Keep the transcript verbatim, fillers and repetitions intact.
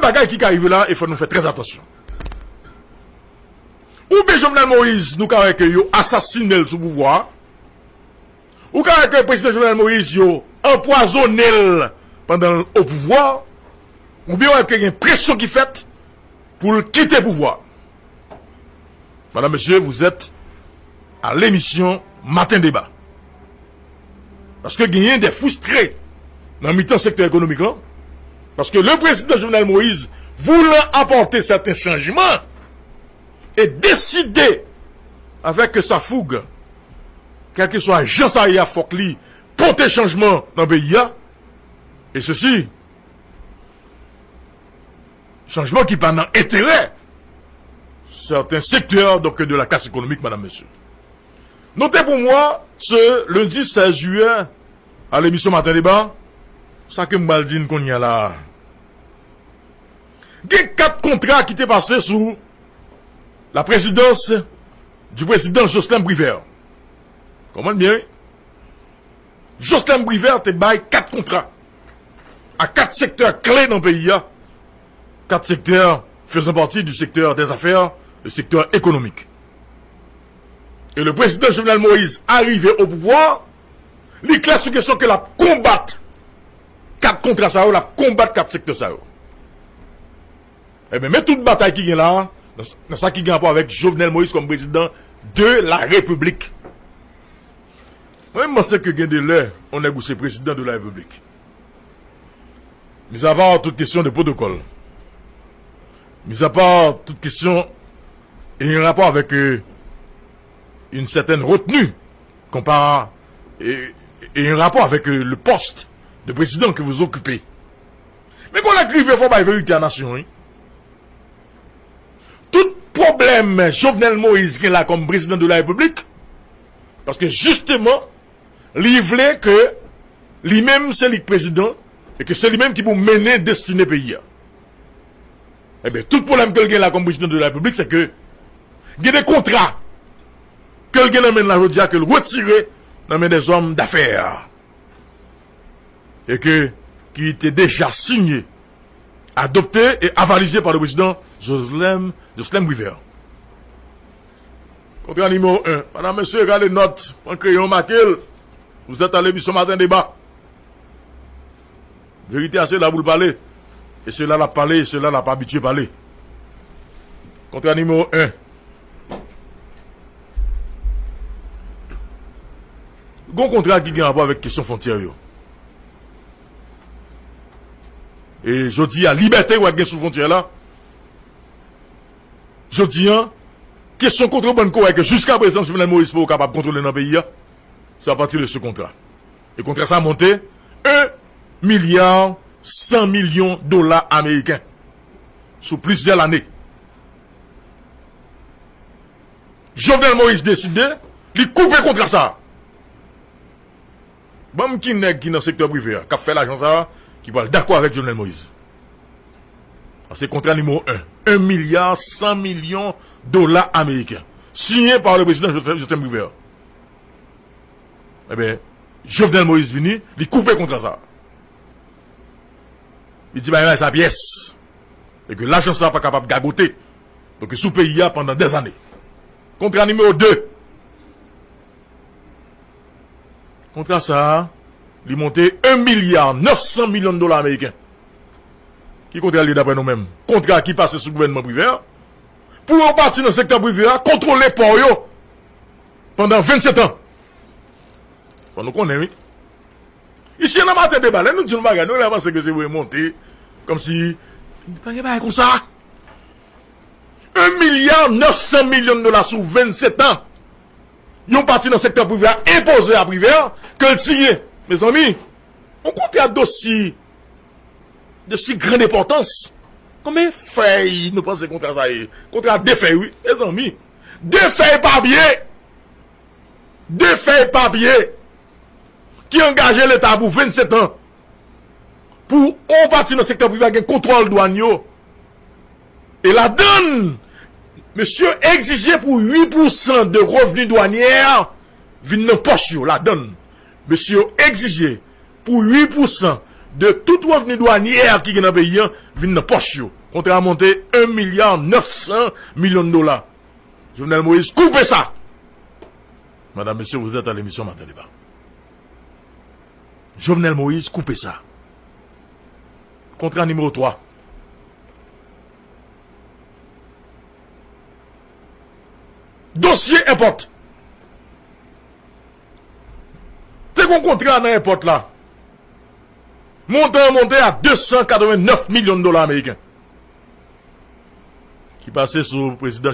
bagay ki ka rive la, e fò nou fè trè atansyon. Oubyen Jovenel Moïse, nou ka wè ke yo asasinen l sou pouvwa a. Ou ka wè ke prezidan Jovenel Moïse, yo anpwazonnen l pandan l o pouvwa. Oubyen wè ke gen presyon ki fèt pou l kite pouvwa. Madame, Monsieur, vous êtes à l'émission Matin Débat. Paske genyen de fristre nan mitan sektè ekonomik lan. Paske le président Jovenel Moïse, voulant apporter certains changements, et décidé avec sa fougue, kèlkeswa jan sa ye a, fòk li pote chanjman nan peyi a. E sesi, chanjman ki pa nan enterè certains secteurs donc de la classe économique, madame, monsieur. Notez pour moi, ce lundi seize juillet, à l'émission Matin Débat, sa ke m pral di n kounye a la a. Gen kat kontra ki te pase sou la présidence du président Jocelyn Privert. Konprann byen, wi. Jocelyn Privert te bay kat kontra a kat sektè kle nan peyi a, kat sektè faisant partie du secteur des affaires, le secteur économique. E le président Jovenel Moïse arive o pouvwa, li klè sou kesyon ke l ap konbat kat kontra sa yo, l ap konbat kat sektè sa yo. Ebyen, men tout batay ki gen la a, nan, nan sa ki gen rapò avèk Jovenel Moïse kòm président de la République. Mwen, m panse ke gen de lè, on nèg ou se président de la République. Mis à part toute question de protocole, mis à part toute question ayant rapport avec euh, une certaine retenue comparé et, et un rapport avec euh, le poste de président que vous occupez. Men kon lè k rive, fò bay verite a nasyon, wi. Tout pwoblèm Jovenel Moïse gen la kòm président de la République, paske jisteman, li vle ke li menm se li k président e ke se li menm ki pou mennen destine peyi a. Ebyen, tout pwoblèm ke l gen la kòm président de la République, se ke gen de kontra ke l gen nan men l la jodi a, ke l retire nan men des hommes d'affaires. E ke, ki te deja sinye, adopté et avalisé par le président Jocelyn, Jocelyn Privert. Kontra nimewo en. Madame, mesye, gade nòt, pran kreyon, make l. Vous êtes à l'émission Matin Débat. Verite a se la pou l pale. E se la l ap pale, e se la l ap abitye pale. Kontra nimewo en. Gon kontra ki gen rapò avèk kesyon fwontyè yo. E jodi a, libète w gen sou fwontyè la. Jodi a, kesyon kontrebann ke w wè ke jiska prezan Jovenel Moïse poko kapab kontwole nan peyi a, se apati de se kontra. E kontra sa monte un milya san milyon dola ameriken sou plizyè lane. Jovenel Moïse deside, li koupe kontra sa a. Ban m ki nèg ki nan sektè prive a, k ap fè lajan sa a, ki pral dakò avèk Jovenel Moïse. Se kontra nimewo en. Un milya san milyon dola ameriken. Siyen pa le prezidan Jovenel Privert. Ebyen, Jovenel Moïse vini, li koupe kontra sa a. Li di bagay sa pyès. E ke lajan sa a pa kapab gagote. Donk, sou peyi a pandan dèzane. Kontra nimewo de. Kontra sa a, li monte un milya nèf san milyon dola ameriken. Ki kontra l ye daprè nou menm? Kontra ki pase sou gouvènman Privert pou yon pati nan sektè prive a kontwole pò yo pandan vennsèt an. Fò nou konnen, wi. Isi nan Maten Deba, lè nou di yon bagay, nou lè panse ke se vre monte, kòmsi, pa gen bagay konsa. Un milya nèf san milyon dola sou vennsèt an. Yon pati nan sektè prive a enpoze a Privert ke l siyen. Mezanmi, yon kontra dosi, dosi grann enpòtans. Konbyen fèy nou panse kontra sa ye? Kontra de fèy, wi, mezanmi. De fèy papye! De fèy papye ki angaje Leta pou vennsèt an. Pou yon pati nan sektè prive a gen kontwòl dwàn yo. E ladann, mesye egzije pou uit pousan de revni dwanyè vin nan pòch yo. Ladann, mesye egzije pou uit pousan de tout revni dwanyè ki gen nan peyi a vin nan pòch yo. Kontra a monte un milliard neuf cent millions de dollars. Jovenel Moïse, koupe sa! Madame, Monsieur, vous êtes à l'émission Matin Débat. Jovenel Moïse, koupe sa. Kontra nimewo twa. Dosye èpòt. Te gon kontra nan èpòt la. Montan an monte a de san katrevennnèf milyon dola ameriken. Ki pase sou prezidan